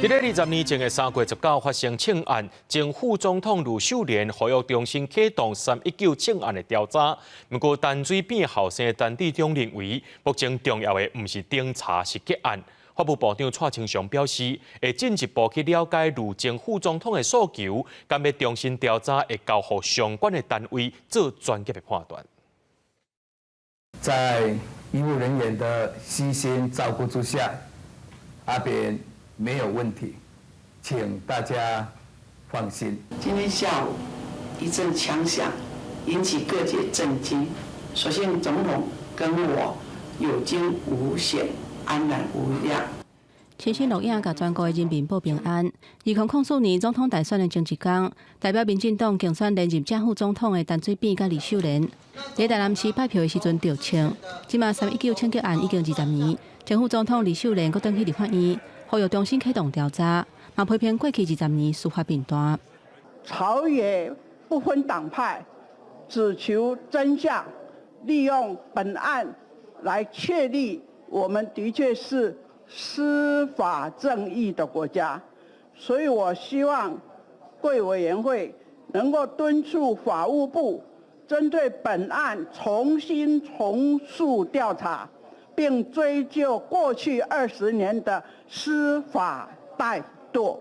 佇咧20年前的3月19發生槍案，前副總統呂秀蓮呼籲重新啟動三一九槍案的調查。毋過陳水扁後生陳致中認為，目前重要的毋是偵查，是結案。法務部長蔡清祥表示，會進一步去了解呂前副總統的訴求，敢欲重新調查，會交予相關的單位做專業的判斷。在醫護人員的悉心照顧之下，阿扁沒有問題，請大家放心。今天下午一陣槍響，引起各界震驚。所幸總統跟我有驚無險，安然無恙。親身錄影，共全國的人民報平安。2004年總統大選的前一工，代表民進黨競選連任正副總統的陳水扁佮呂秀蓮，佇台南市拜票的時陣著槍。這馬三一九槍擊案已經20年，前副總統呂秀蓮閣轉去立法院，呼籲重新啟動調查，嘛批評過去二十年司法貧惰。朝野不分黨派，只求真相，利用本案來確立我們的確是司法正義的國家，所以我希望貴委員會能夠敦促法務部針對本案重新從速調查，並追究過去20年的司法怠惰。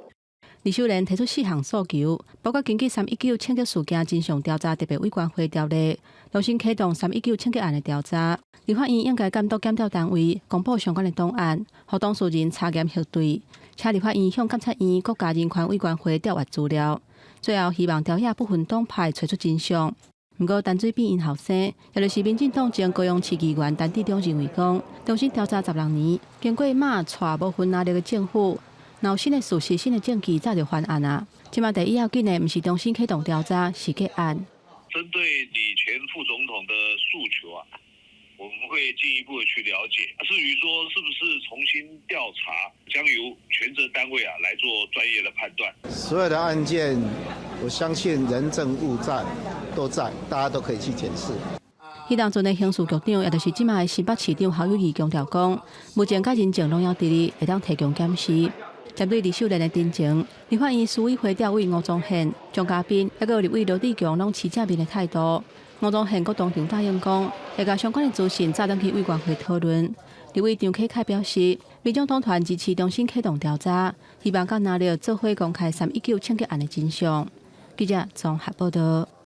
呂秀蓮提出四項訴求，包括根據三一九槍擊事件真相調查特別委員會條例，重新啟動三一九槍擊案的調查。立法院應該監督檢調單位公布相關的檔案，予當事人查驗核對，請立法院向監察院國家人權委員會調閱資料。最後希望朝野不分黨派揣出真相。毋過陳水扁𪜶後生，也就是民進黨前高雄市議員陳致中認為講，重新調查16年，經過馬蔡無份拿力的政府，若有新的事實、新的證據，早就翻案啊！這馬第一要緊的，毋是重新啟動調查，是結案。針對李前副總統的訴求啊，我們會進一步的去了解。至於說是不是重新調查，將由權責單位啊來做專業的判斷。所有的案件，我相信人證物證都在，大家都可以去檢視。彼當陣的刑事局長，也就是這馬的新北市長侯友宜強調講，物證佮人證攏猶佇咧，會當提供檢視。針對呂秀蓮的陳情，立法院司委會調委吳宗憲、張嘉賓，抑閣有立委羅智強，攏持正面的態度。吳宗憲閣當場答應講，會共相關的資訊載轉去委員會討論。立委張啟楷表示，民眾黨團支持重新啟動調查，希望佮拿了做伙公開三一九槍擊案的真相。記者綜合報道。